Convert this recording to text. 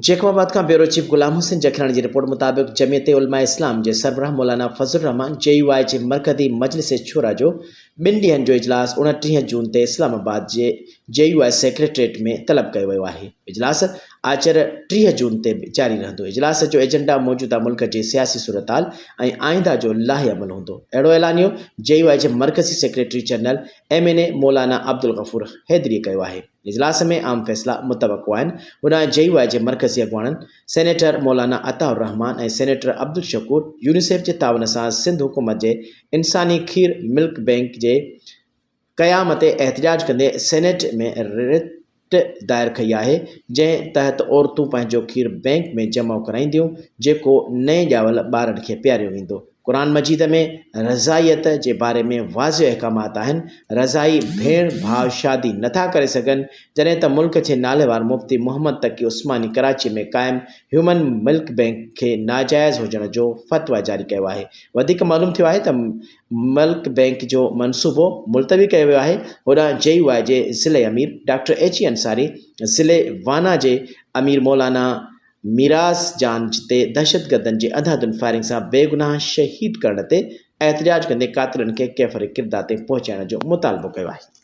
Jacob آباد کان bureau chief Ghulam Hussain Jakhrani جي رپورٽ مطابق جمعيت علماء اسلام جي سربراهه مولانا فضل الرحمان جي يو آء جي مرڪزي مجلس شوريٰ جو ٻن ڏينهن جو اجلاس 29 جون تي اسلام آباد جي جي يو آء سيڪريٽريٽ ۾ طلب ڪيو ويو آهي. اجلاس آچر 30 جون تي به جاري رهندو. اجلاس جو ايجنڊا موجوده ملڪ جي سياسي صورتحال ۽ آئنده جو لاهي عمل هوندو. اهڙو اعلانيو جي يو آء جي مرڪزي secretary general M N A Maulana Abdul Ghafoor حيدريء ڪيو آهي. اجلاس ۾ عام فيصلا متوقع آهن. هوڏانهن جي يو آء جي مرڪزي اڳواڻن سينيٽر مولانا عطاء الرحمان ۽ سينيٽر عبدالشڪور يونيسيف جي تعاون سان سنڌ حڪومت جي انساني کير ملڪ بئنڪ جي قيام تي احتجاج ڪندي سينيٽ ۾ رٽ دائر ڪئي آهي جنهن تحت عورتون پنهنجو کير بئنڪ ۾ جمع ڪرائينديون جيڪو نئين ڄاول ٻارن کي پياريو ويندو. قرآن مجيد ۾ رضائيت جي باري ۾ واضح احڪامات آهن، رضائي ڀيڻ ڀاء شادي نٿا ڪري سگهن، جڏهن ته ملڪ جي ناليوار مفتي محمد تقي عثماني ڪراچي ۾ قائم هيومن ملڪ بئنڪ کي ناجائز هجڻ جو فتويٰ جاري ڪيو آهي، وڌيڪ معلوم ٿيو آهي ته ملڪ بئنڪ جو منصوبو ملتوي ڪيو ويو آهي، هوڏانهن جي يو آء جي ضلعي امير ڊاڪٽر ايڇ اي انصاري ضلعي وانا جي امير مولانا ميراث جان جتي دهشتگردن جي انڌاڌنڌ فائرنگ سان بيگناهه شهيد ڪرڻ تي احتجاج ڪندي قاتلن کي ڪيفر ڪردار تائين پهچائڻ جو مطالبو ڪيو آهي.